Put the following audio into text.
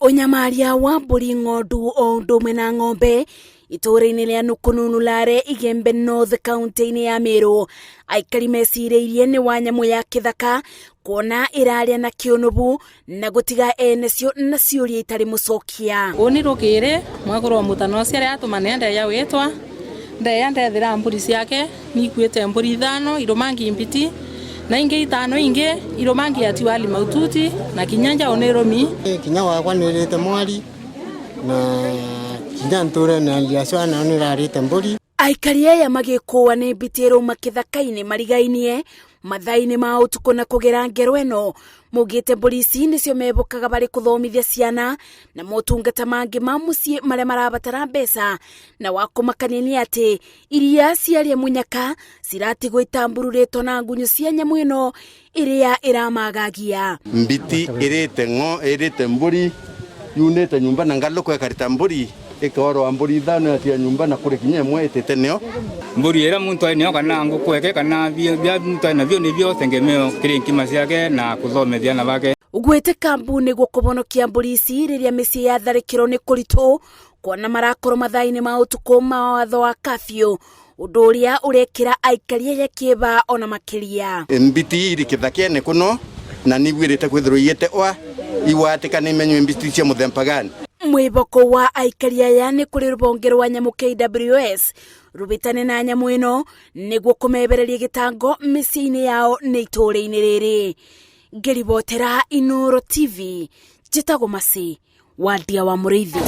Ũnyamaria wa mbũri, ng'ondu o ũndũ ũmwe na ng'ombe itũũra-inĩ rĩa Nukununu Lare, Igembe North, kaunti-inĩ ya Meru. Aikari mecirĩirie nĩ wa nyamũ ya kĩthaka kuona ĩrarĩa na kĩũnũbu na gũtiga ene cio na ciũria itarĩ mũcokia. Ũũ nĩ rũkĩrĩ mwekũrwo mũtana ũcio arĩa atũmane ndeya wĩtwa ndeya ndethĩra mbũri ciake nikuĩte mbũri ithano irũmangi mbiti na ingĩ itano ingĩ irũmangi atiwali maututi na kinya njaũ nĩ rũmi. Kinya wakwa nĩrĩte mwari na kinya ntũre na ndiacio nao nĩrarĩte mbũri. Aikari aya magĩkũa nĩ mbiti ĩrauma kĩthaka-inĩ marigainie mathaa-inĩ ma ũtukũ na kũgera ngero ĩno. Maugĩte mbũri ici nĩcio mebokaga barĩ kũthomithia ciana na motungata mangĩ ma mũciĩ marĩa marabatara mbeca, na wa kũmakania nĩ atĩ iria ciarĩa mũnyaka ciratigwo itambururĩtwo na ngunyu cia nyamũ ĩno ĩrĩa ĩramagagia. Mbiti ĩrĩte ng'o ĩrĩte mbũri yunĩte nyumba na ngalũko ĩkarĩta mbũri ĩkorwa mbũri ithano yatia nyumba na kũrĩ kinya ĩmwe ĩtĩte nĩo. Mbũri ĩrĩa muntu aĩ nĩyo kana ngũkũ eke kana bia muntu aĩ nabio nĩbio tengemeo kĩrĩ nkima ciake na kũthomethia na bake. Gwĩtĩka mbu nĩguo kũbonokia mbũri ici rĩrĩa mĩciĩ yatharĩkĩrwo nĩ kũritũ kuona marakorwo mathaa-inĩ ma ũtukũ ma watho wa kafyu, ũndũ ũrĩa ũrekĩra aikari aya kĩeba ona makĩria. Mbiti iri kĩthakene kũno na nĩiguĩrĩte kwĩthĩrwo iyĩte oa iwatĩka nĩ imenywe mbiti cia mũthemba gani. Mwĩboko wa aikari aya nĩ kũrĩ rũbonge rwa nyamũ KWS rũbĩtane na nyamũ ĩno nĩguo kũmebereria gĩtango mĩciĩ-inĩ yao nĩ itũũra-inĩ rĩrĩ. Ngĩribotera Inooro TV, njĩtagwo Mercy Wandia wa Mũrĩithi.